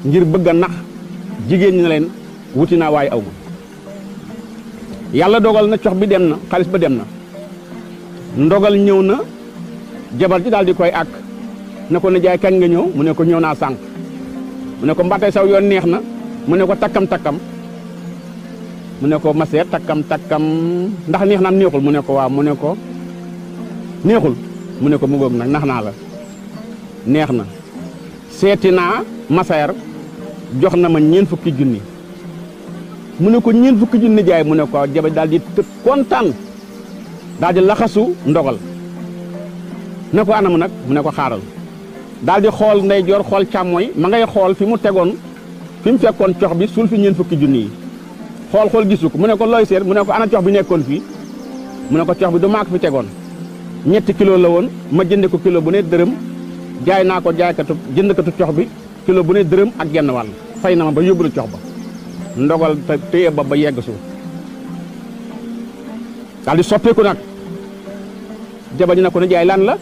ngir bëgg a nax jigéen ñi na leen wuti naa waaye aw ma yàlla dogal na cox bi dem na xaalis ba dem na ndogal ñëw na jabar ji daal di koy àkk ne ko nijaay kañ nga ñëw mu ne ko ñëw naa sànq mu ne ko mbatay saw yoon neex na mu ne ko takkam mu ne ko maseer takkam ndax neex na am neexul mu ne ko waaw mu ne ko neexul mu ne ko mu ngoog nag nax naa la neex na seeti naa maseer jox na ma 40 junni mu ne ko 40 junni jaay mu ne ko jabar daal di tëb kontaan daal di laxasu ndogal ne ko anam nag mu ne ko xaaral daal di xool ndeyjoor xool càmmooy ma ngay xool fi mu tegoon fi mu fekkoon cox bi suul fi 40 junni yi xool gisu ko mu ne ko looy seet mu ne ko ana cox bi nekkoon fii mu ne ko cox bi du maa ko fi tegoon 7 kilo la woon ma jënde ko kilo bu ne dërëm jaay naa ko jëndkatu cox bi kilo bu ne dërëm ak genn wàll fay na ma ba yóbbu la cox ba ndogal te téye ba yegg suuf daal di soppeeku nag jabar ji na ko ne jaay lan la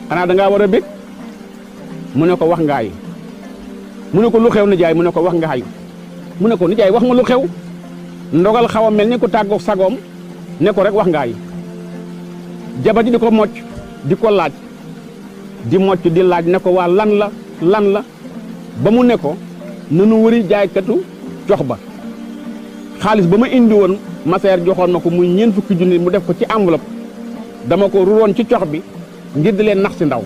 xanaa dangaa war a bég mu ne ko wax ngaay mu ne ko lu xew ni jaay mu ne ko wax ngaay mu ne ko ni jaay wax ma lu xew ndogal xaw a mel ni ko tàggoog sagoom ne ko rek wax ngaay jabar ji di ko mocc di ko laaj di mocc di laaj ne ko waa lan la ba mu ne ko nanu wëri jaaykatu cox ba xaalis ba ma indi woon maseer joxoon ma ko muy 40 junni mu def ko ci enveloppe dama ko ruroon ci cox bi ngir di leen nax si ndaw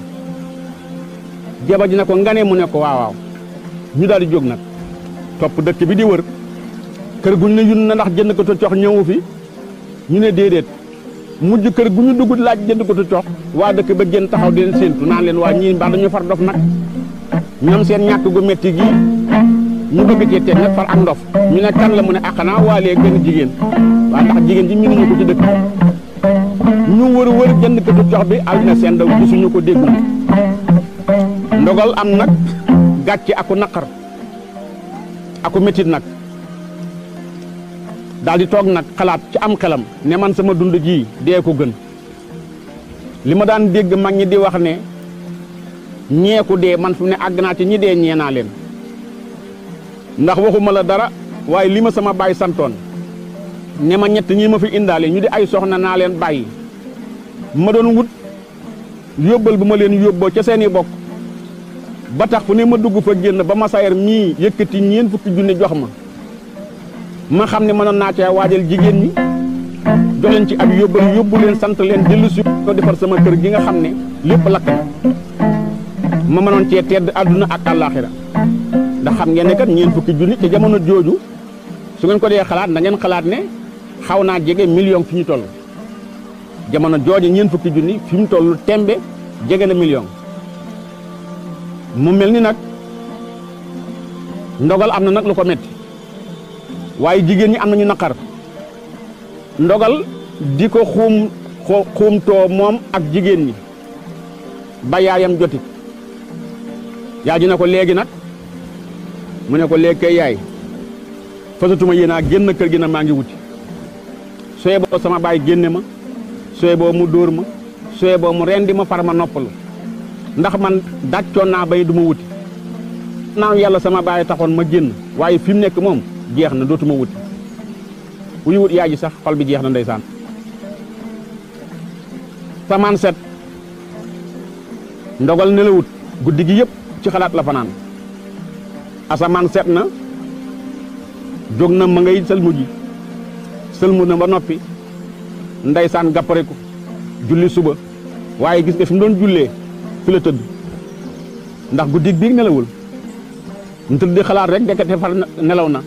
jabar ji ne ko ngane mu ne ko waaw ñu daal di jóg nag topp dëkk bi di wër kër gu ñu ne yun na ndax jënd ko cox ñëwu fi ñu ne déedéet mujj kër gu ñu dugg laaj jënd ko cox waa dëkk ba génn taxaw di leen séentu naan leen waa ñii mbaa dañu far dof nag ñoom seen ñàkk gu metti gi ñu bëgg cee teg nag far ak ndof ñu ne kan la mu ne xanaa waalee benn jigéen waa ndax jigéen ji mënuñu ko ci dëkk ñu wër jënd ko cox bi al na seen daw gisuñu ko dégg ndogal am nag gàcce aku naqar aku métit nag daal di toog nag xalaat ci am xelam ne man sama dund ji dee ko gën li ma daan dégg mag ñi di wax ne ñeeku dee man fu ne àgg naa ci ñi dee ñee naa leen ndax waxuma la dara waaye li ma sama baay santoon ne ma ñett ñi ma fi indaale ñu di ay soxna naa leen bàyyi ma doon wut yóbbal bu ma leen yóbboo ca seeni bokk ba tax fu ne ma dugg fa génn ba ma sayer mii yëkkati 40 junni jox ma xam ne mënoon naa cee waajal jigéen ñi jox leen ci ab yóbbal yóbbu leen sant leen dellu si ko defar sama kër gi nga xam ne lépp lakk na ma mënoon cee tedd àdduna ak àllaaxira ndax xam ngeen ne kat 40 junni te jamono jooju su ngeen ko dee xalaat na ngeen xalaat ne xaw naa jege million fi ñu toll jamono jooju 40 junni fi mu toll tembe jege na million mu mel ni nag ndogal am na nag lu ko metti waaye jigéen ñi am nañu naqar ndogal di ko xuumtoo moom ak jigéen ñi ba yaayam joti yaay ji ne ko léegi nag mu ne ko léegi kay yaay fasatuma yéenaa génn kër gi na maa ngi wuti soye boo sama baay génne ma soye boo mu dóor ma soye boo mu rendi ma far ma noppalu ndax man dàccoon naa bay du ma wuti naaw yàlla sama baay taxoon ma génn waaye fi mu nekk moom jeex na dootuma wuti buy wut yaay ji sax xol bi jeex na ndeysaan samaan set ndogal ne la wut guddi gi yëpp ci xalaat la fanaan asamaan set na jóg na ma ngay sëlmu na ba noppi ndeysaan gàppareku julli suba waaye gis nga fi mu doon jullee fi la tëdd ndax guddi biig nelawul mu tëdd di xalaat rek ndekete far nelaw na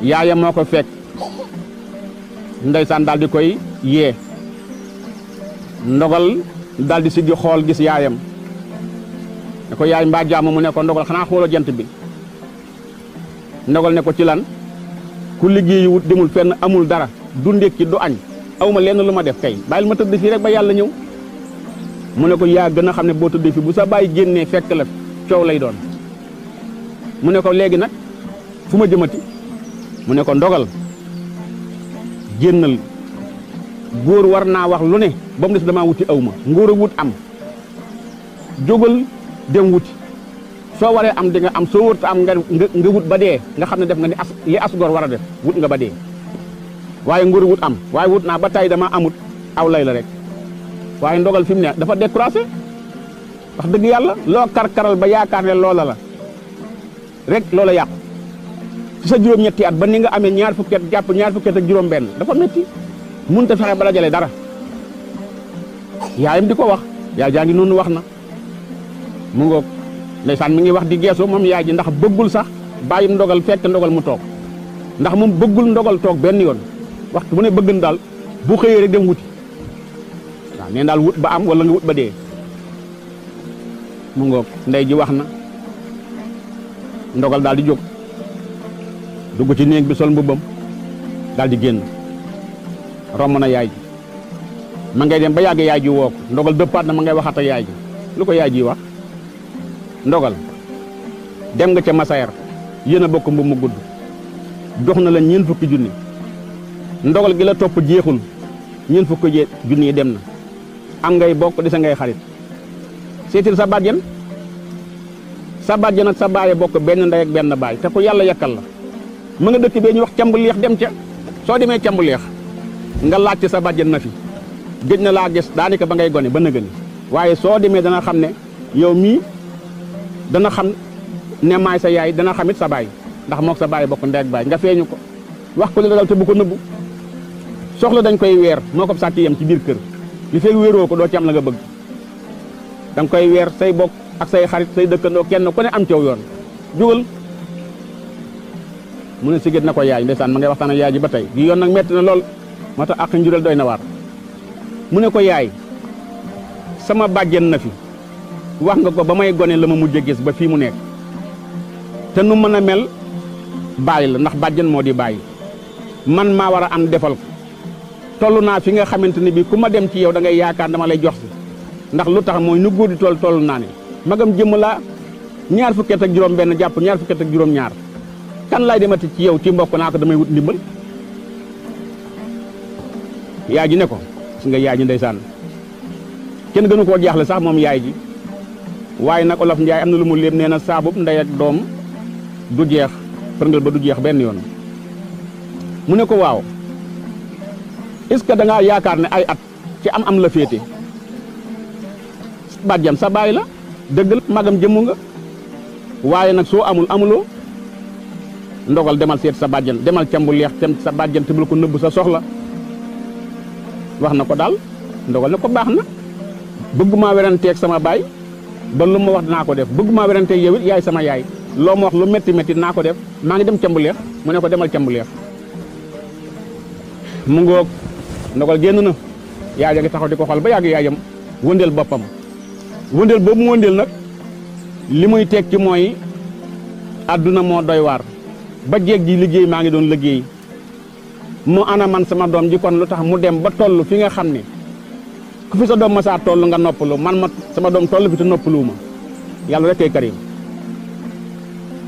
yaayam moo ko fekk ndeysaan daal di koy yee ndogal daal di siggi xool gis yaayam ne ko yaay mbaa jàmm mu ne ko ndogal xanaa xooloo jant bi ndogal ne ko ci lan ku liggéeyi wut demul fenn amul dara du ndékki du añ awma lenn lu ma def kay bàyyil ma tëdd fii rek ba yàlla ñëw mu ne ko yaa gën a xam ne boo tëddee fii bu sa bàyyi génnee fekk la coow lay doon mu ne ko léegi nag fu ma jëmati mu ne ko ndogal génnal góor war naa wax lu ne ba mu des damaa wuti aw ma ngóor a wut am jógal dem wuti soo waree am di nga am soo wërta am nga wut ba dee nga xam ne def nga ni li as gor war a def wut nga ba dee waaye nguur wut am waaye wut naa ba tey dama amut aw lay la rek waaye ndogal fi mu ne dafa découragé wax dëgg yàlla loo karkaral ba yaakaar ne loola la rek loola yàqu ci sa juróom-ñetti at ba ni nga amee ñaar fukki at jàpp ñaar fukki at ak juróom benn dafa métti mënut a fexe ba dajale dara yaayam di ko wax yaay jaa ngi noonu wax na mu ngoog ndeysaan mi ngi wax di geesu moom yaay ji ndax bëggul sax bàyyim ndogal fekk ndogal mu toog ndax moom bëggul ndogal toog benn yoon waxtu bu ne bëgg na daal bu xëyee rek dem wuti waaw nee daal wut ba am wala nga wut ba dee mu ngoog ndey ji wax na ndogal daal di jóg dugg ci néeg bi sol mbubbam daal di génn romb na yaay ji ma ngay dem ba yàgg yaay ji woo ko ndogal dëppaat na ma ngay waxat ak yaay ji lu ko yaay ji wax ndogal dem nga ca Massaer yéen a bokk mbubb mu gudd jox na la ñeent fukki junni ndogal gi la topp jeexul ñeent fukki junni yi dem na am ngay bokk di sa ngay xarit seetil sa bàjjen ak sa baaye bokk benn ndey ak benn baay te ku yàlla yakkal la ma nga dëkk bee ñu wax cambu leex dem ca soo demee cambu leex nga laajte sa bàjjen na fi gëj na laa gis daanaka ba ngay gone ba nëgëni waaye soo demee dana xam ne yow mii dana xam ne maay sa yaay dana xamit sa baay ndax mook sa baay bokk ndey ak baay nga feeñu ko wax ko li la dal te bu ko nëbbu soxla dañ koy weer moo ko sàcc yem ci biir kër li fekk wéeroo ko doo ci am la nga bëgg danga koy weer say bokk ak say xarit say dëkkandoo kenn ku ne am caw yoon jugal mu ne sigét na ko yaay ndeysaan ma ngay waxtaan ak yaay ji ba tey gi yoon nag metti na lool moo tax ak njureel doy na waar mu ne ko yaay sama bàjjen na fi wax nga ko ba may gone la ma mujj a gis ba fii mu nekk te nu mën a mel bàyyi la ndax bàjjen moo di bàyyi man maa war a am defal ko toll naa fi nga xamante ne bii ku ma dem ci yow da ngay yaakaar dama lay jox si ndax lu tax mooy nu góor di toll naa ne magam jëmm laa ñaar fukki at ak juróom benn jàpp ñaar fukki at ak juróom ñaar kan laay demati ci yow ci mbokk naa ko damay wut ndimbal yaay ji ne ko gis nga yaay ji ndeysaan kenn gënu koo jaaxle sax moom yaay ji waaye nag olof Njaay am na lu mu léem nee na saabub ndey ak doom du jeex përngal ba du jeex benn yoon mu ne ko waaw est-ce que da ngaa yaakaar ne ay at ci am la féete bàjjan sa baay la dëgg la magam jëmmu nga waaye nag soo amuloo ndogal demal seet sa bàjjan demal cambu leex tem sa bàjjan te bul ko nëbb sa soxla wax na ko daal ndogal ne ko baax na bëgguma weranteeg sama baay ba lu ma wax dinaa ko def bëgguma weranteeg yow it yaay sama yaay loo ma wax lu métti métti dinaa ko def maa ngi dem cambu leex mu ne ko demal cambu leex mu ngoog ndogal génn na yaay ja ngi taxaw di ko xool ba yàgg yaayam wëndeel boppam wëndeel boobu mu wëndeel nag li muy teg ci mooy àdduna moo doy waar ba jeeg ji liggéey maa ngi doon liggéey mu ana man sama doom ji kon lu tax mu dem ba toll fi nga xam ne ku fi sa doom ma saa toll nga noppalu man ma sama doom toll fi te noppaluwuma yàlla rek kay karim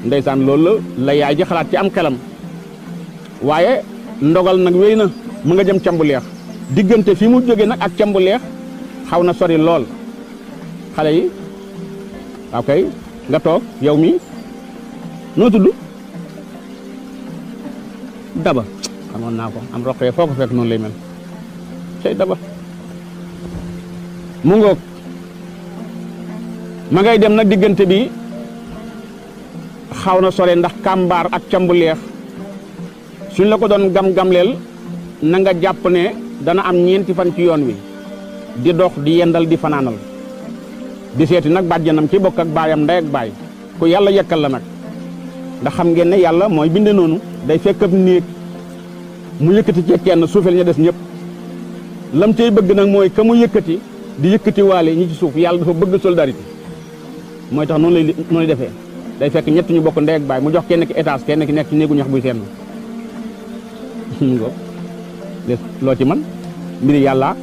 ndeysaan loolu la yaay ji xalaat ci am xelam waaye ndogal nag wéy na mu nga jëm cambu leex diggante fi mu jóge nag ak cambu leex xaw na sori lool xale yi waaw kay nga toog yow mi noo tudd daba xamoon naa ko am roqee foo ko fekk noonu lay mel cey daba mu ngoog ma ngay dem nag diggante bi xaw na sore ndax kàmbaar ak cambu leex suñ la ko doon gam-gamleel na nga jàpp ne dana am ñeenti fan ci yoon wi di dox di yendal di fanaanal di seeti nag bàjjanam ci bokk ak baayam ndey ak baay ku yàlla yekkal la nag ndax xam ngeen ne yàlla mooy binde noonu day fekk ab néeg mu yëkkati ci kenn suufel ña des ñëpp lam cey bëgg nag mooy ka mu yëkkati di yëkkati waale ñi ci suuf yàlla dafa bëgg solidarité mooy tax noonu lay defee day fekk ñett ñu bokk ndey ak baay mu jox kenn ki étage kenn ki nekk ci néegu ñax buy seen loo ci man mbiri yàlla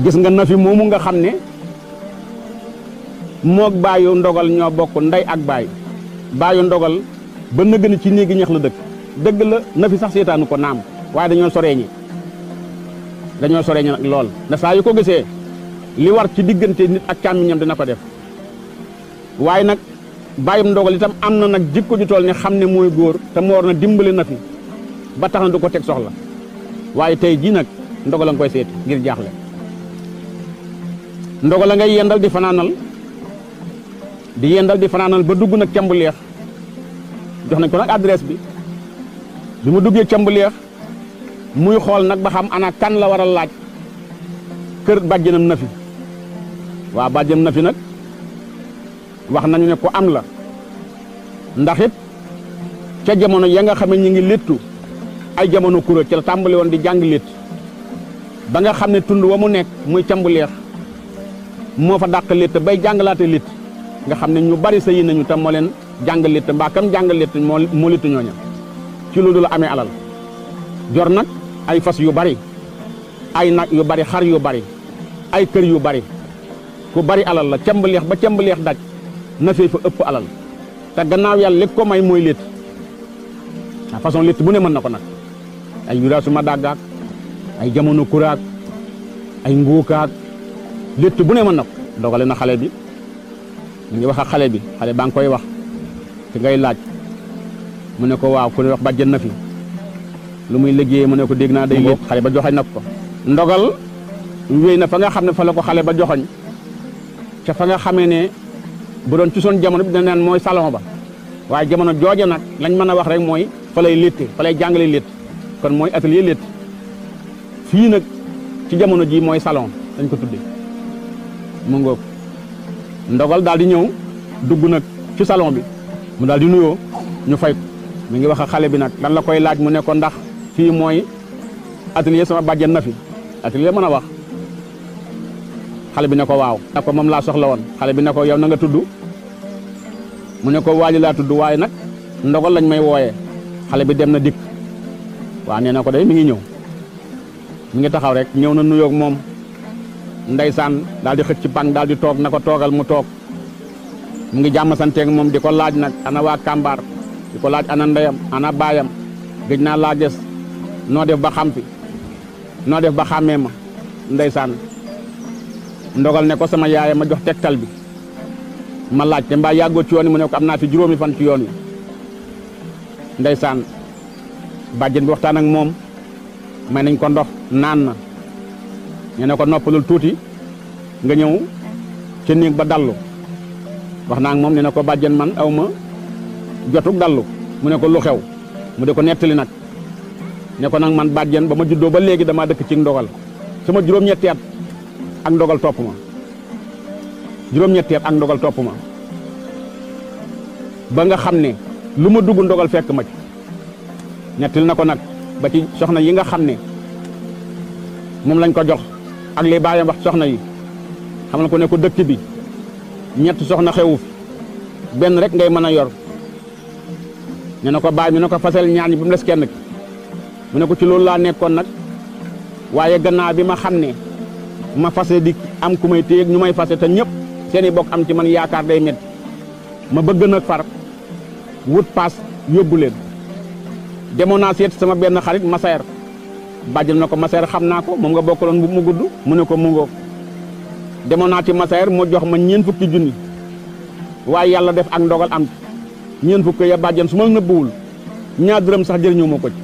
gis nga na fi moomu nga xam ne moog baayu ndogal ñoo bokk ndey ak baay baayu ndogal ba na gën ci néegi ñax la dëgg la na fi sax seetaanu ko naam waaye dañoo soreeñi nag lool na saa yu ko gisee li war ci diggante nit ak càmmiñam dina ko def waaye nag bàyyim ndogal itam am na nag jikko ju toll ne xam ne mooy góor te mu war na dimbali na fi ba tax na du ko teg soxla waaye tey jii nag ndogal la nga koy seeti ngir jaaxle ndogal la ngay yendal di fanaanal ba dugg nag cambu leex jox nañ ko nag adresse bi mu duggee cambu leex muy xool nag ba xam ana kan la war a laaj kër bàjjenam na fi waa bàjjenam na fi nag wax nañu ne ko am la ndax it ca jamono ya nga xam ne ñu ngi léttu ay jamono kuréel ca la tàmbali woon di jàng létt ba nga xam ne tund wa mu nekk muy cambu leex moo fa dàq létt bay jàngalaate létt nga xam ne ñu bari sa yi nañu tam moo leen jàng létt mbaa kam jàng létt moo létt ñooña ci loolu la amee alal jor nag ay fas yu bari ay nag yu bari xar yu bari ay kër yu bari ku bari alal la cambu leex ba cambu leex daj na fee fa ëpp alal te gannaaw yàlla lépp ko may mooy létt façon létt bu ne mën na ko nag ay yuraasuma dàggaak ay jamono kuraak ay nguukaak létt bu ne mën na ko dogale na xale bi mu ngi wax ak xale bi xale baa ngi koy wax te ngay laaj mu ne ko waaw ku ne wax bàjjen na fi lu muy liggéeyee mu ne ko dégg naa day létt xale ba joxañ na ko ndogal wéy na fa nga xam ne fa la ko xale ba joxoñ ca fa nga xamee ne bu doon ci son jamono bi dina naan mooy salon ba waaye jamono jooja nag lañ mën a wax rek mooy fa lay létte fa lay jàngale létt kon mooy atelier létt fii nag ci jamono ji mooy salon dañ ko tudde mu ngoog ndogal daal di ñëw dugg nag ci salon bi mu daal di nuyoo ñu fay ko mi ngi wax ak xale bi nag lan la koy laaj mu ne ko ndax fii mooy atelier sama bàjjen na fi atelier mën a wax xale bi ne ko waaw ne ko moom laa soxla woon xale bi ne ko yow na nga tudd mu ne ko waaji laa tudd waaye nag ndogal lañ may wooyee xale bi dem na dikk waa nee na ko day mi ngi ñëw mi ngi taxaw rek ñëw na nuyoog moom ndeysaan daal di xëcc ci pan daal di toog na ko toogal mu toog mu ngi jàmm santeeg moom di ko laaj nag ana waa Kàmbaar di ko laaj ana ndeyam ana baayam gëj naa laa gis noo def ba xam fi noo def ba xàmmee ma ndeysaan ndogal ne ko sama yaay ma jox tegtal bi ma laaj te mbaa yàggoo ci yoon wi mu ne ko am naa fi juróomi fan ci yoon wi ndeysaan bàjjen bi waxtaan ak moom may nañ ko ndox naan na ñu ne ko noppalul tuuti nga ñëw ca néeg ba dallu wax naa ak moom ne na ko bàjjen man aw ma jotug dallu mu ne ko lu xew mu de ko nettali nag ne ko nag man bàjjen ba ma juddoo ba léegi damaa dëkk ci ndogal sama juróom-ñetti at ak ndogal topp ma juróom-ñetti at ak ndogal topp ma ba nga xam ne lu ma dugg ndogal fekk ma ci nettali na ko nag ba ci soxna yi nga xam ne moom lañ ko jox ak li baayam wax soxna yi xam na ko ne ko dëkk bi ñett soxna xewu fi benn rek ngay mën a yor ñu ne ko baay mi ne ko fasel ñaar ñi bu mu des kenn ki mu ne ko ci loolu laa nekkoon nag waaye gannaaw bi ma xam ne ma fase di am ku may téye ñu may fase te ñëpp seen i bokk am ci man yaakaar day métti ma bëgg nag far wut paas yóbbu leen demoon naa seet sama benn xarit Masayer bàjjal na ko Masayer xam naa ko moom nga bokkaloon bu mu gudd mu ne ko mu ngoog demoon naa ci Masayer moo jox ma ñeent fukki junni waaye yàlla def ak ndogal am ñeent fukki ya bàjjan su ma nëbbuwul ñaar dërëm sax jëriñoo ma ko ci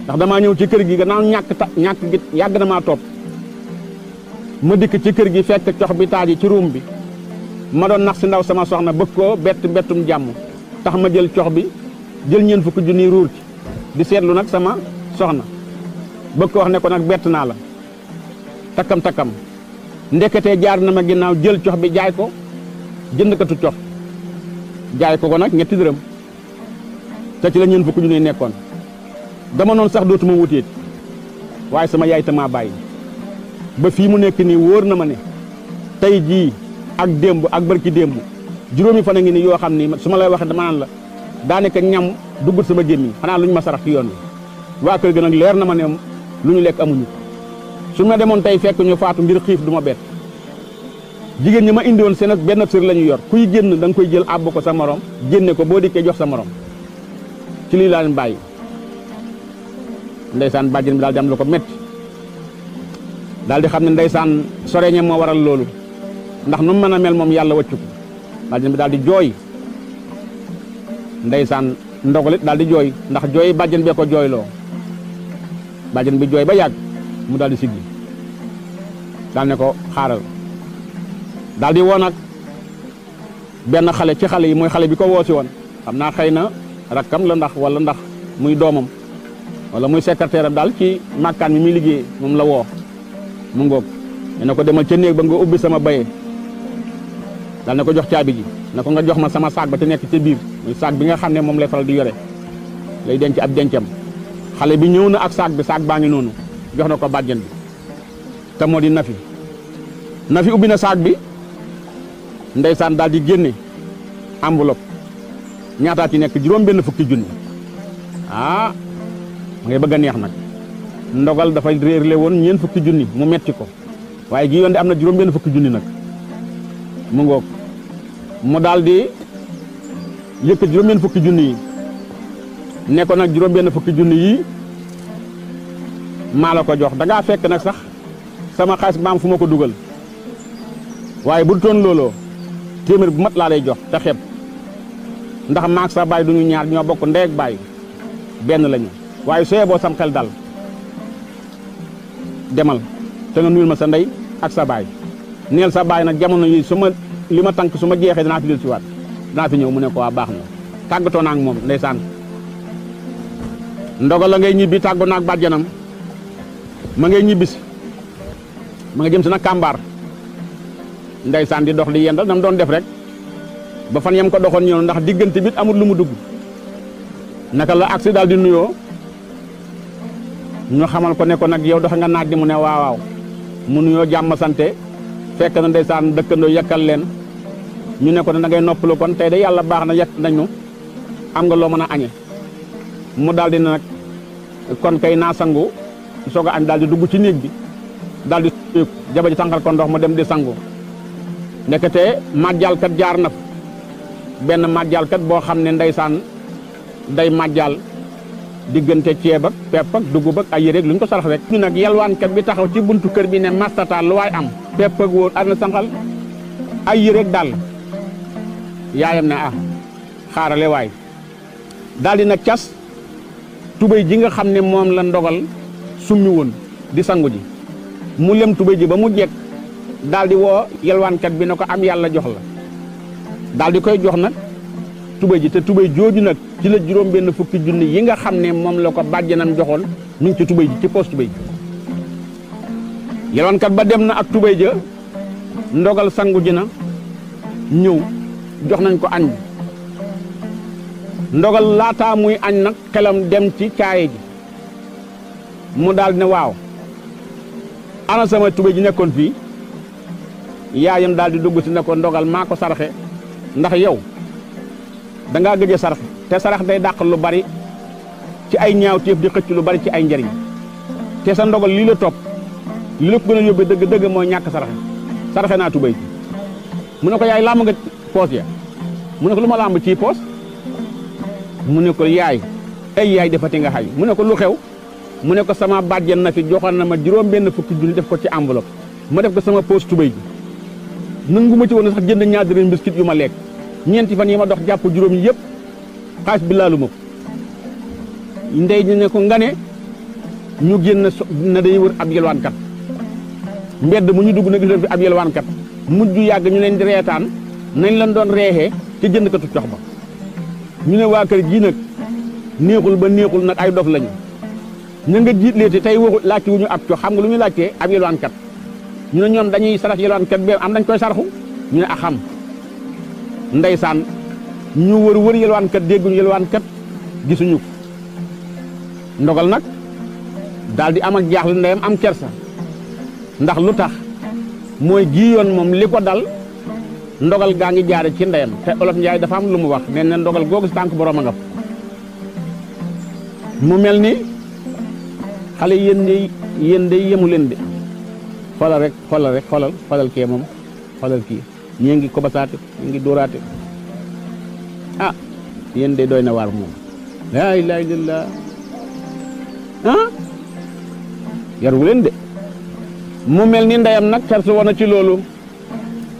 ndax damaa ñëw ci kër gi gannaaw ñàkk gi yàgg na maa topp ma dikk ci kër gi fekk cox bi taaj ci ruum bi ma doon nax si ndaw sama soxna bëgg koo bettum jàmm tax ma jël cox bi jël ñeent fukki junni ruur ci di seetlu nag sama soxna bëgg ko wax ne ko nag bett naa la takkam ndeketee jaar na ma ginnaaw jël cox bi jaay ko jëndkatu cox jaay ko nag ñetti dërëm te ci la ñeent fukki junni nekkoon dama noonu sax dootuma wuteet waaye sama yaay tamaa bàyyi ba fii mu nekk nii wóor na ma ne tey jii ak démb ak barki démb juróomi fan a ngi ni yoo xam ni su ma lay waxee dama naan la daanaka ñam duggut sama gémmiñ xanaa lu ñu ma sarax ci yoon wi waa kër ga nag leer na ma ne lu ñu lekk amuñu su ma demoon tey fekk ñu faatu ngir xiif du ma bett jigéen ñi ma indi woon seen benn sër la ñu yor kuy génn da nga koy jël àbb ko sa morom génne ko boo dikkee jox sa morom ci lii laa leen bàyyi ndeysaan bàjjen bi daal di am lu ko métti daal di xam ne ndeysaan soreñe moo waral loolu ndax nu mu mën a mel moom yàlla wëccu ko bàjjen bi daal di jooy ndeysaan ndogalit daal di jooy ndax jooy bàjjen bee ko jooyloo bàjjen bi jooy ba yàgg mu daal di siggi daal ne ko xaaral daal di woo nag benn xale ci xale yi mooy xale bi ko woosi woon xam naa xëy na rakkam la ndax wala ndax muy doomam wala muy secrétaire am daal ci màkkaan mi muy liggéey moom la woo mu ngoog ne ko demal ca néeg ba nga ubbi sama baye daal ne ko jox caabi ji ne ko nga jox ma sama saak ba te nekk ca biir muy saak bi nga xam ne moom lay faral di yore lay denc ab dencam xale bi ñëw na ak saak bi saak baa ngi noonu jox na ko bàjjen bi te moo di Nafi ubbi na saak bi ndeysaan daal di génne enveloppe ñaataa ci nekk juróom-benn fukki junni ah ngay bëgg a neex nag ndogal dafay réerle woon ñeent fukki junni mu metti ko waaye gi yoon de am na juróom-benn fukki junni nag mu ngoog mu daal di yëkkat juróom-benn fukki junni yi ne ko nag juróom-benn fukki junni yi maa la ko jox da ngaa fekk nag sax sama xaalis maam fu ma ko dugal waaye bu toon looloo téeméer bu mat laa lay jox te xeeb ndax maag sa baay duñu ñaar ñoo bokk ndey ak baay benn lañu waaye sooyee boo sam xel dal demal te nga nuyul ma sa ndey ak sa baay neel sa baay nag jamono yi li ma tànk su ma jeexee danaa fi del si waat danaa fi ñëw mu ne ko waa baax na tàggatoo naa ak moom ndeysaan ndogal la ngay ñibbi tàggoo naag bàjjanam ma ngay ñibbisi ma nga jëm si nag kàmbaar ndeysaan di dox di yendal nam doon def rek ba fan yam ko doxoon ñëw ndax diggante bit amul lu mu dugg naka la agsi daal di nuyoo ñu xamal ko ne ko nag yow doxe nga naaj di mu ne waaw mu nuyoo jàmm sante fekk na ndeysaan dëkkandoo yekkal leen ñu ne ko ne da ngay noppalu kon tey de yàlla baax na yekk nañu am nga loo mën a añe mu daal di nag kon kay naa sangu soog a añ daal di dugg ci néeg bi daal di jaba ji tànqal ko ndox mu dem di sangu ndekete màjjaalkat jaar na benn màjjaalkat boo xam ne ndeysaan day màjjaal diggante ceeb ak pepp ak dugub ak ay yére lu ñu ko sarax rek ñu nag yalwaankat bi taxaw ci buntu kër bi ne mastata lu waay am pepp ak wóor adna sanqal ay yére ak dàll yaayam ne xaarale waay daal di nag cas tubéy ji nga xam ne moom la ndogal summi woon di sangu ji mu lem tubéy ji ba mu jekk daal di woo yalwaankat bi ne ko am yàlla jox la daal di koy jox nag tubéy ji te tubéy jooju nag ci la juróom-benn fukki junni yi nga xam ne moom la ko bàjjanam joxoon mi ngi ci tubéy ji ci poos tubéy ji yalwaankat ba dem na ak tubéy ja ndogal sangu ji na ñëw jox nañ ko añ bi ndogal laataa muy añ nag xelam dem ci caaye ji mu daal ne waaw ana sama tubéy ji nekkoon fii yaayam daal di dugg si ne ko ndogal maa ko saraxe ndax yow da ngaa gëj a sarax te sarax day dàq lu bari ci ay ñaawteef di xëcc lu bari ci ay njariñ te sa ndogal lii la topp li la ko gën a yóbbee dëgg mooy ñàkk saraxe naa tubéy ji mu ne ko yaay làmb nga poos ya mu ne ko lu ma làmb ci poos mu ne ko yaay ay yaay defati nga xay mu ne ko lu xew mu ne ko sama bàjjen na fi joxoon na ma juróom-benn fukki junni def ko ci enveloppe ma def ko sama poos tubéy ji nangu ma ci woon sax jënd ñaar dërëm biscuit yu ma lekk ñeenti fan yi ma dox jàpp juróom yi yëpp xaalis bi laalu ma ko ndey ñi ne ko nga ne ñu génn na day wër ab yelwaankat mbedd mu ñu dugg na gis leen fi ab yelwaankat mujj yàgg ñu leen di reetaan nañ leen doon reexee ca jënd katu cox ba ñu ne waa kër gii nag neexul ba neexul nag ay dof lañu ñu nga jiitleete tey waxu laajte wu ñu ab cox xam nga lu ñu laajtee ab yelwaankat ñu ne ñoom dañuy sarax yelwaankat be am dañ koy saraxu ñu ne xam ndeysaan ñu wër yelwaankat dégguñu yelwaankat gisuñu ko ndogal nag daal di am ak jaaxle ndeyam am kersa ndax lu tax mooy ji yoon moom li ko dal ndogal gaa ngi jaare ci ndeyam te olof Njaay dafa am lu mu wax nee na ndogal googu si tànk borom a nga mu mel ni xale yéen de yemu leen de xoolal kee moom xoolal kii ñii ngi ko basaate ñii ngi dóoraate yéen de doy na waar moom laa ilaaha illallaah yaru leen de mu mel ni ndeyam nag kersu woon na ci loolu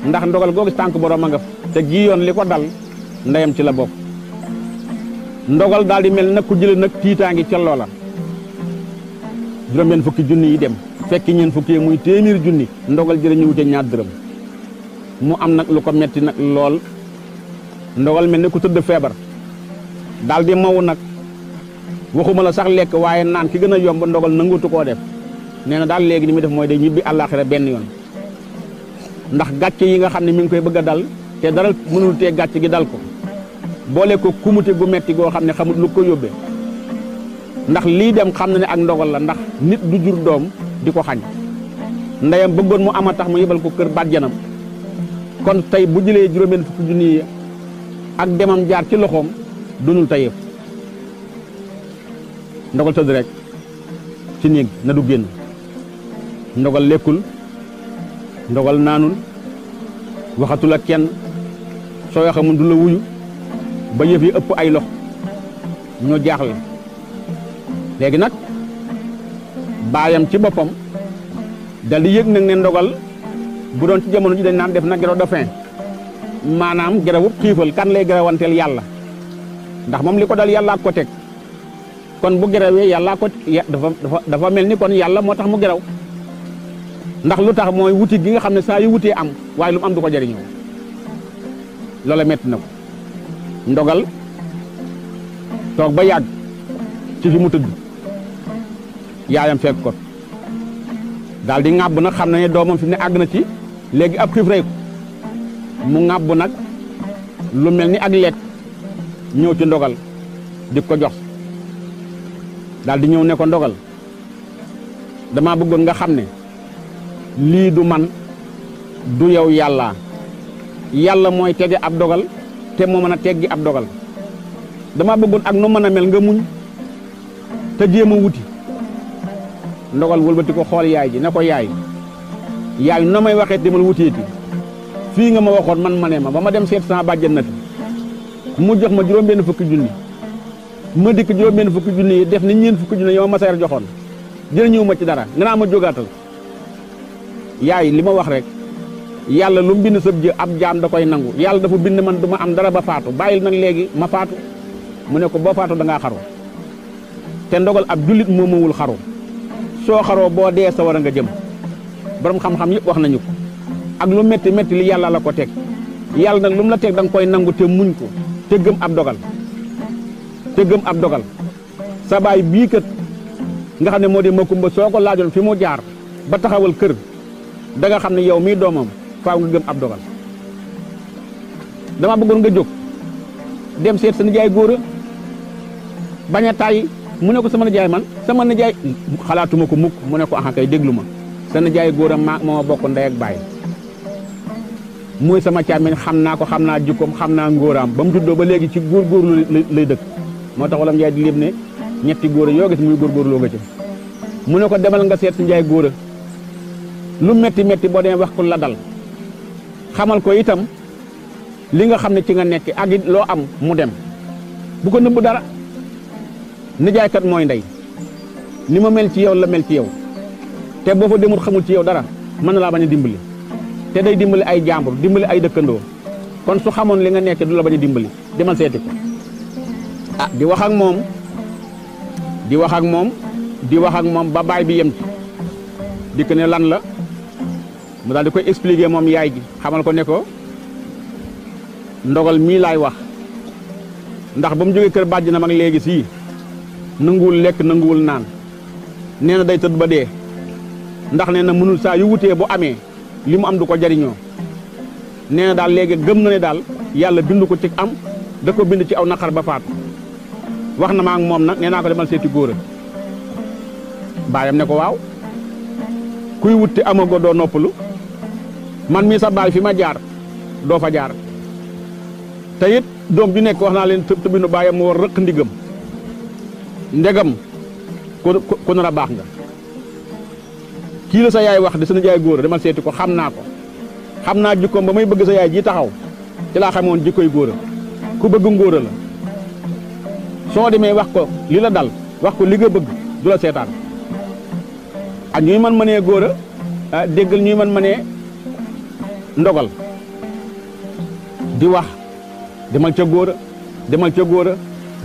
ndax ndogal googu tànk borom a nga te ji yoon li ko dal ndeyam ci la bokk ndogal daal di mel nag ku jële nag tiitaangi ca loola juróom-benn fukki junni yi dem fekki ñeen fukki muy téeméeri junni ndogal jële ñëwute ñaar dërëm mu am nag lu ko metti nag lool ndogal mel ne ku tëdd feebar daal di maw nag waxuma la sax lekk waaye naan ki gën a yomb ndogal nangutu koo def nee na daal léegi ni muy def mooy day ñibbi àllaaxira benn yoon ndax gàcce yi nga xam ne mi ngi koy bëgg a dal te dara mënul tee gàcce gi dal ko boole ko kumute gu metti goo xam ne xamul lu ko yóbbee ndax lii dem xam na ne ak ndogal la ndax nit du jur doom di ko xañ ndeyam bëggoon mu ama tax mu yebal ko kër bàjjanam kon tey bu jëlee juróom-benn fukki junni yi ak demam jaar ci loxoom dunul tayef ndogal tëdd rek ci néeg na du génn ndogal lekkul ndogal naanul waxatul ak kenn soo waxee mun du la wuyu ba yëf yi ëpp ay lox ñoo jaaxle léegi nag baayam ci boppam dal di yëg nag ne ndogal bu doon ci jamono ji dañ naan def na grève de faim maanaam grève xiifal kan lay grèwanteel yàlla ndax moom li ko dal yàllaa ko teg kon bu grèwee yàllaa ko dafa mel ni kon yàlla moo tax mu grèw ndax lu tax mooy wuti gi nga xam ne saa yu wutee am waaye lu mu am du ko jariñoo loola metti na ko ndogal toog ba yàgg ci fi mu tëdd yaayam fekk ko daal di ŋàbb nag xam na ne doomam fi mu ne àgg na ci léegi ab xiif rey ko mu ŋàbb nag lu mel ni ak lekk ñëw ci ndogal di ko jox daal di ñëw ne ko ndogal dama bëggoon nga xam ne lii du man du yow yàlla yàlla mooy tege ab dogal te moo mën a teggi ab dogal dama bëggoon ak nu mën a mel nga muñ te jéem a wuti ndogal wëlbati ko xool yaay ji ne ko yaay no may waxee demal wuteeti fii nga ma waxoon man ma ne ma ba ma dem seet sama bàjjen na mu jox ma juróom-benn fukki junni ma dikk juróom-benn fukki junni yi def ni ñeen fukki junni yow ma sayar joxoon jërëñëw ma ci dara nga naa ma jógaatal yaay li ma wax rek yàlla lu mu bind sëb jë ab jaam da koy nangu yàlla dafa bind man du ma am dara ba faatu bàyyil nag léegi ma faatu mu ne ko boo faatu da ngaa xaru te ndogal ab jullit moomawul xaru soo xaroo boo dee sa war a nga jëm borom xam-xam yëpp wax nañu ko ak lu métti métti li yàlla la ko teg yàlla nag lu mu la teg da nga koy nangu te muñ ko te gëm ab dogal sa baay bii kat nga xam ne moo di Makumba soo ko laajoon fi mu jaar ba taxawal kër da nga xam ne yow mii doomam faaw nga gëm ab dogal dama bëggoon nga jóg dem seet sa nijaay góor a bañ a tàyyi mu ne ko sama nijaay man sama nijaay xalaatuma ko mukk mu ne ko aha kay déglu ma sa nijaay góor a moo bokk ndey ak baay muy sama càmmiñ xam naa ko xam naa jikkoom xam naa ngóoraam ba mu juddoo ba léegi ci góorgóorlu lay dëkk moo tax wala njaay di léeb ne ñetti góor a yoo gis muy góorgóorloo nga ci mu ne ko demal nga seet si njaay góor a lu metti metti boo demee wax ko la dal xamal ko itam li nga xam ne ci nga nekk ak it loo am mu dem bu ko nëbb dara nijaaykat mooy ndey ni ma mel ci yow la mel ci yow te boo fa demul xamul ci yow dara mën na laa bañ a dimbali te day dimbali ay jàmbur dimbali ay dëkkandoo kon su xamoon li nga nekk du la bañ a dimbali demal seeti ko ah di wax ak moom ba baay bi yem ci dikk ne lan la mu daal di koy expliquer moom yaay gi xamal ko ne ko ndogal mii laay wax ndax ba mu jógee kër bàjjanam ak léegi sii nanguwul lekk nanguwul naan nee na day tëdd ba dee ndax nee na mënul saa yu wutee bu amee li mu am du ko jariñoo nee na daal léegi gëm na ne daal yàlla bind ko ci am da ko bind ci aw naqar ba faatu wax na ma ak moom nag nee naa ko demal seeti góor a baayam ne ko waaw kuy wutti amago doo noppalu man mii sa baay fi ma jaar doo fa jaar te it doom ju nekk wax naa leen tëbinu baayam mu war rëq ndigam ndegam ku nar a baax nga kii la sa yaay wax di sa nijaay góor a demal seeti ko xam naa ko xam naa jikkoom ba may bëgg sa yaay ji taxaw ci laa xamoon jikkoy góor a ku bëgg ngóor a la soo demee wax ko li la dal wax ko li nga bëgg du la seetaan ak ñuy mën mënee góor a déggal ñuy mën mënee ndogal di wax demal ca góor a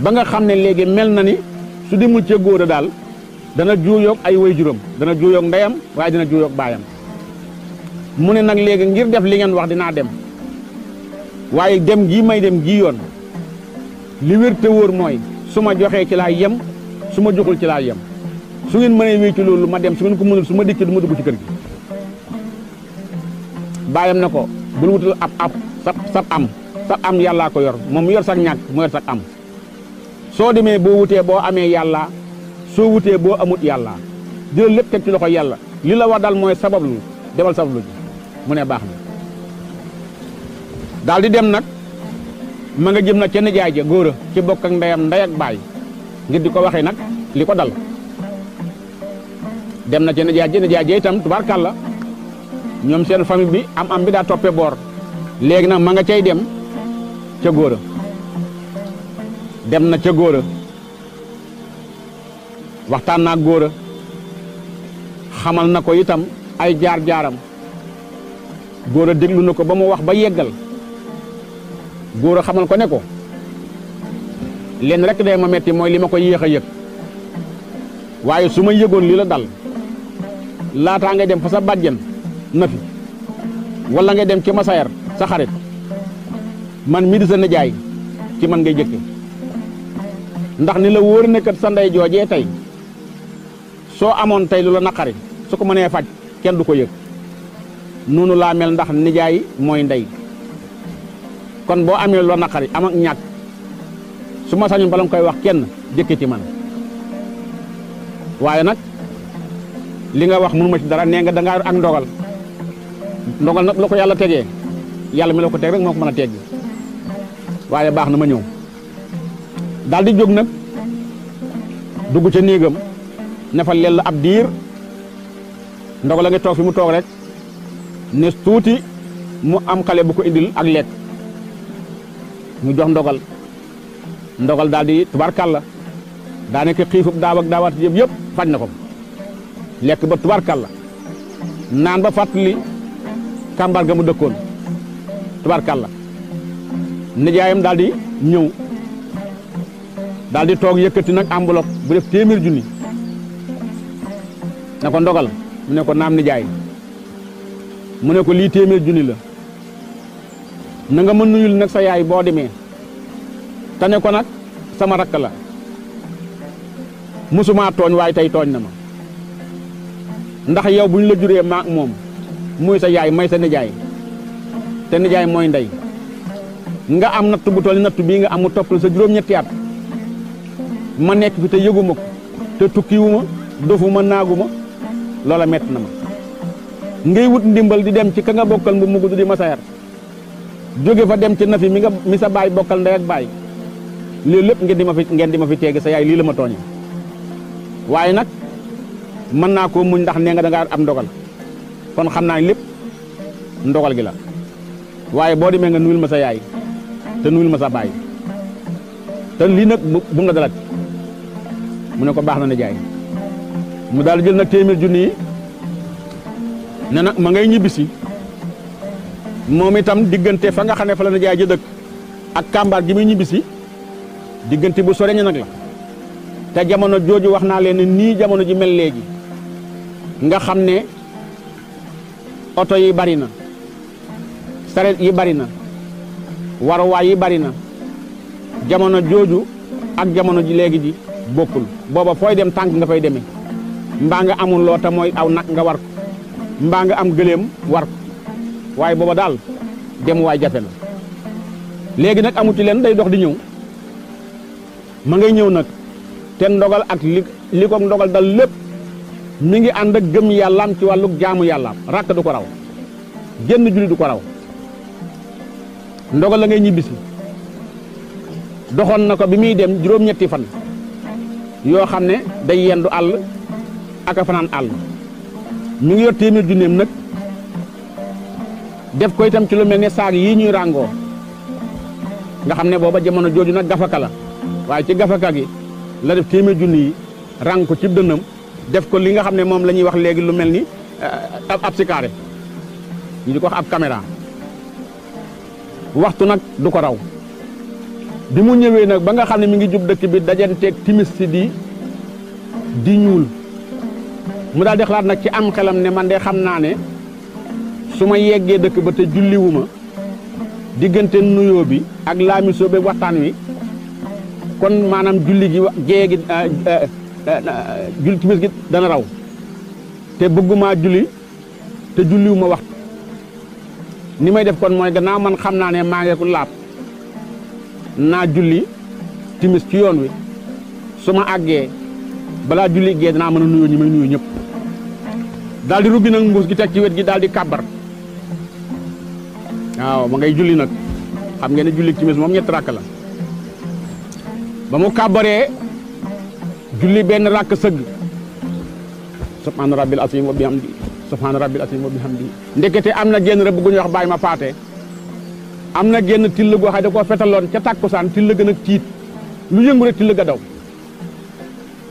ba nga xam ne léegi mel na ni su demul ca góor a daal dana juuyoog ay waajuram dana juuyoog ndeyam waaye dina juuyoog baayam mu ne nag léegi ngir def li ngeen wax dinaa dem waaye dem gii may dem gii yoon li wér te wóor mooy su ma joxee ci laa yem su ma joxul ci laa yem su ngeen mënee wéy ci loolu ma dem su ngeen ko mënul su ma dikkee du ma dugg ci kër gi baayam na ko bul wutal sab am yàllaa ko yor moom mu yor sax ñàkk mu yor sax am soo demee boo wutee boo amee yàlla soo wutee boo amut yàlla jël lépp teg ci loxo yàlla li la war daal mooy sabablu demal sabablu ji mu ne baax na daal di dem nag ma nga jëm nag ca nijaay ja góor a ci bokk ak ndeyam ndey ak baay ngir di ko waxee nag li ko dal dem na ca nijaay ja itam tubaarkàlla ñoom seen famille bi am bi daa toppee boor léegi nag ma nga cay dem ca góor a dem na ca góor a waxtaan naa góor a xamal na ko itam ay jaar-jaaram góor a déglu na ko ba mu wax ba yeggal góor a xamal ko ne ko leen rek day ma metti mooy li ma ko yéex a yëg waaye su ma yëgoon li la dal laataa ngay dem fa sa bàjjen na fi wala ngay dem ci masayar sa xarit man mii di sa nijaay ci man ngay jëkke ndax ni la wóor ne kat sa ndey joojee tey soo amoon tey lu la naqari su ko mënee faj kenn du ko yëg noonu laa mel ndax nijaay mooy ndey kon boo amee lu la naqari am ak ñàkk su ma sañoon bala nga koy wax kenn jëkke ci man waaye nag li nga wax mënu ma ci dara nee nga dangaa ak ndogal nag la ko yàlla tegee yàlla mi la ko teg rek moo ko mën a teggi waaye baax na ma ñëw daal di jóg nag dugg ca néegam ne fa lell ab diir ndogal la nga toog fi mu toog rek ne tuuti mu am xale bu ko indil ak lekk ñu jox ndogal daal di tubarkalla daa nekk xiifub daaw ak daawaat yëpp faj na ko lekk ba tubarkalla naan ba fàttali kàmbar ga mu dëkkoon tubarkalla nijaayam daal di ñëw daal di toog yëkkati nag enveloppe bu def 100 000 junni ne ko ndogal mu ne ko naam nijaay mu ne ko lii 100 000 junni la na nga ma nuyul nag sa yaay boo demee te ne ko nag sama rakk la musuma tooñ waaye tey tooñ na ma ndax yow bu ñu la juree maak moom muy sa yaay may sa nijaay te nijaay mooy ndey nga am natt bu toll natt bii nga am mu toppal sa juróom-ñetti at ma nekk fi te yëguma ko te tukkiwuma dofuma naaguma loola metti na ma ngay wut ndimbal di dem ci ka nga bokkal mu gudd di masayar jóge fa dem ci nafi mi sa baay bokkal ndey ak baay lii lépp ngeen di ma fi teegi sa yaay lii la ma tooñe waaye nag mën naa koo muñ ndax nee nga dangaa am ndogal kon xam naa lépp ndogal gi la waaye boo demee nga nuyul ma sa yaay te nuyul ma sa baay te lii nag bu mu la dalat mu ne ko baax na ne jaay mu daal jël nag 100 000 junni yi ne nag ma ngay ñibbisi moom itam diggante fa nga xam ne fa la na jaay ja dëkk ak kàmbaar gi muy ñibbisi diggante bu sore nag la te jamono jooju wax naa leen nii jamono ji mel léegi nga xam ne oto yi bari na saret yi bari na waruwaay yi bari na jamono jooju ak jamono ji léegi ji bokkul booba fooy dem tànk nga fay demee mbaa nga amul loo ta mooy aw nag nga war ko mbaa nga am gëléem war ko waaye booba daal dem waay jafe na léegi nag amu ci leen day dox di ñëw ma ngay ñëw nag te ndogal ak li ko ndogal dal lépp mi ngi ànd ak gëm yàllaam ci wàllu jaamu yàllaam rakk du ko raw génn julli du ko raw ndogal la ngay ñibbisi doxoon na ko bi muy dem juróom-ñetti fan yoo xam ne day yendu àll ak a fanaan àll mi ngi yor 100 000 junneem nag def ko itam ci lu mel ne saag yii ñuy ràngoo nga xam ne booba jamono jooju nag gafaka la waaye ci gafaka gi la def 100 000 junni yi ràng ko ci dënnam def ko li nga xam ne moom la ñuy wax léegi lu mel ni ab sikaare ñu di ko wax ab caméra waxtu nag du ko raw bi mu ñëwee nag ba nga xam ne mi ngi jub dëkk bi dajanteeg timis si di ñuul mu daal di xalaat nag ci am xelam ne man de xam naa ne su ma yeggee dëkk ba te julliwuma diggante nuyoo bi ak laamisoo bi waxtaan wi kon maanaam julli gi gée gi julli timis gi dana raw te bëgguma julli te julliwuma waxtu ni may def kon mooy gannaaw man xam naa ne maa ngi ko laab naa julli timis ci yoon wi su ma àggee balaa julli gee danaa mën a nuyoo ñi may nuyu ñëpp daal di rubbi nag mbuus gi teg ci wet gi daal di kàbbar waaw ma ngay julli nag xam ngeen ne julli timis moom ñetti rakk la ba mu kàbbaree julli benn rakk sëgg subhaana rabbil asiim wa bihamdi subhaana rabbil asiim wa bihamdi ndekete am na génn rëbb gu ñuy wax bàyyi ma paate am na génn till goo xam ne da koo fetaloon ca tàkkusaan till gën a tiit lu yëngu rek till ga daw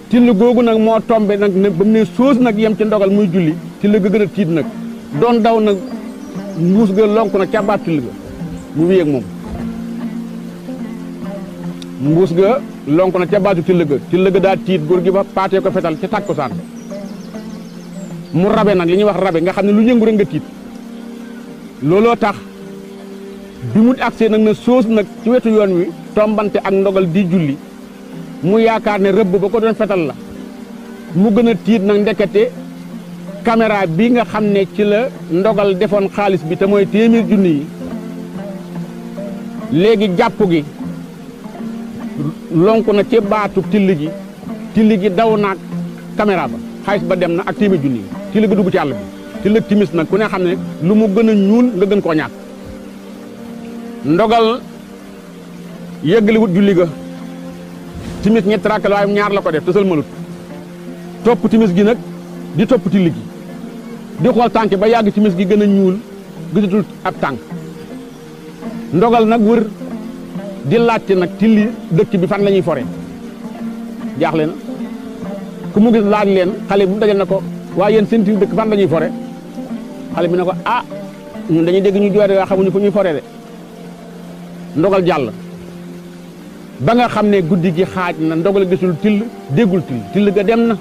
till googu nag moo tombe nag ne ba mu ne soos nag yem ci ndogal muy julli till ga gën a tiit nag doon daw nag mbuus ga lonk nag ca baat till ga mu wéyeeg moom mbuus ga lonk na ca baatu till ga daa tiit góor gi ba paatee ko fetal ca tàkkusaan mu rabe nag li ñuy wax rabe nga xam ne lu yëngu rek nga tiit looloo tax bi mu agsee nag na soos nag ci wetu yoon wi tombante ak ndogal di julli mu yaakaar ne rëbb ba ko doon fetal la mu gën a tiit nag ndekete caméra bi nga xam ne ci la ndogal defoon xaalis bi te mooy 100 junni yi léegi jàpp gi lonk na ci baatu till gi daw naag caméra ba xaalis ba dem na ak 100 junni yi till gi dugg ci àll bi till ak timis nag ku ne xam ne lu mu gën a ñuul nga gën koo ñàkk ndogal yëggali wut julli ga timis ñetti rakk la waaye ñaar la ko def te sëlmalut topp timis gi nag di topp till gi di xool tànk ba yàgg timis gi gën a ñuul gisatul ab tànk ndogal nag wër di laajte nag tilli dëkk bi fan la ñuy fore jaaxle na ku mu gis laaj leen xale bu dajal na ko waaye yéen seen tilli dëkk fan la ñuy fore xale bi ne ko ah ñun dañuy dégg ñu jooyte waa xamuñu fu ñuy fore de ndogal jàll ba nga xam ne guddi gi xaaj na ndogal gisul till déggul till ga dem na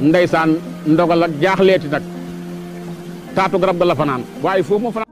ndeysaan ndogal ak jaaxleeti nag taatu garab ga la fanaan waaye foofu moo fanaan